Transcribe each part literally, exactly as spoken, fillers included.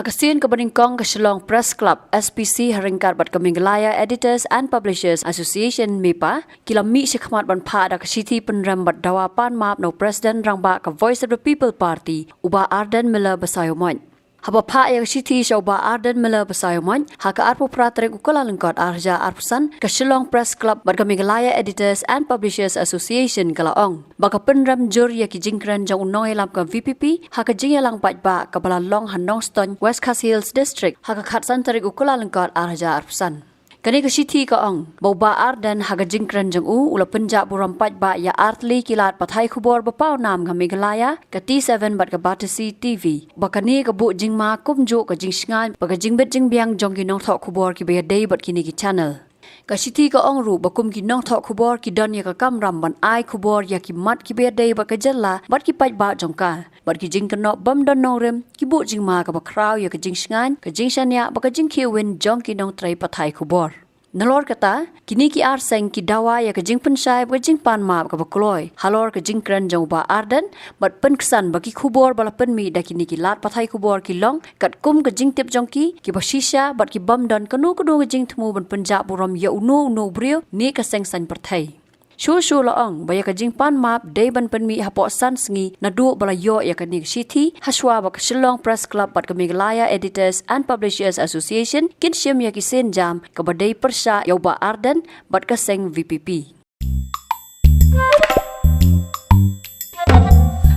Ka sien kaba nyngkong, ka Shillong Press Club, S P C, ha ryngkat bad ka Meghalaya Editors and Publishers Association, MEPA, ki la mih shakhmat ban phah da ka shithi pynrem bad dawa pan map na u President Rangbah ka Voice of the People Party, u Bah Ardent Miller Basaiawmoit. Haba phah ïa ka shithi sha u Bah Ardent Miller Basaiawmoit ha ka arphew phra tarik u Kyllalyngkot ar hajar arphew san, ka Shillong Press Club bad ka Meghalaya Editors and Publishers Association ka la ong ba ka pynrem jur ïa ki jingkren jong u nongïalam ka V P P ha ka jingïalang paidbah kaba la long ha Nongstoiñ, West Khasi Hills District, ha ka khatsan tarik u Kyllalyngkot ar hajar arphew san. Kane ka shithi ka ong ba u Bah Ardent ha ka jingkren jong u, u la pynjah burom paidbah ïa artylli ki lad pathai khubor ba pawnam ha Meghalaya, ka T seven bad ka Batesi T V, ba kane ka buh jingma kumjuh ka jingshngaiñ bad ka jingbit jingbiang jong ki nongthoh khubor kiba ïadei bad kine ki channel. Ka shithi ka ong ruh ba kum ki nongthoh khubor ki don ïa ka kamram ban ai khubor ïa ki mat kiba ïadei bad ka jylla bad ki paidbah jong ka, bad ki jingkynnoh bym don nongrim ki buh jingma kaba khraw ïa ka jingshngaiñ, ka jingshaniah bad ka jingkhih win jong ki nongtrei pathai khubor. Nalor kata, kine ki ar seng ki dawa ïa ka jingpynshai bad ka jingpan map kaba kloi halor ka jingkren jong u Bah Ardent, bad pynksan ba ki khubor ba la pynmih da kine ki lad pathai khubor ki long katkum ka jingtip jong ki, kiba shisha bad ki bym don kano kano ka jingthmu ban pynjah burom ïa uno uno u briew ne ka seng saiñ pyrthei. Shuh shuh la ong ba ïa ka jingpan map dei ban pynmih hapoh san sngi naduh ba la ïoh ïa kane ka shithi, hashwa ba ka Shillong Press Club bad ka Meghalaya Editors and Publishers Association kin shim ïa ki sienjam kaba dei pyrshah ïa u Bah Ardent bad ka seng V P P.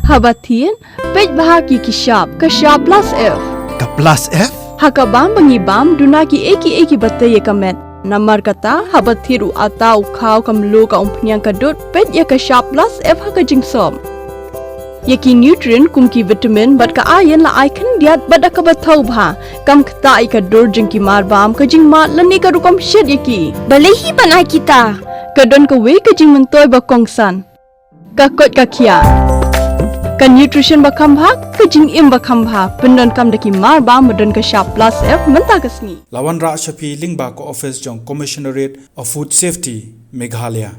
Haba thied, peit bha ki ki shap, ka shap plus F. Ka plus F? Ha ka bam ba ngi bam, duna ki ei ki ei kiba tei ïa ka met. Namar kata, haba thied u atta, u khaw, ka mluh, ka umphniang, ka dud, peit ïa ka shap plus F ha ka jingsop. Ïa ki nutrient kum ki vitamin bad ka iron la ai khyndiat bad da kaba thaw bha. Kam ktah ïa ka dur jong ki mar bam, ka jingmad lane ka rukom shet ïa ki. Balei hi ban ai kita? Ka don kawei ka jingmyntoi ba kongsan. Ka koit ka khiah. Ka nutrition ba kham bha, ka jingim ba kham bha. Pyndonkam da ki mar bam ba don ka shap plus F mynta ka sngi. La wanrah sha phi lyngba ka office jong Commissionerate of Food Safety, Meghalaya.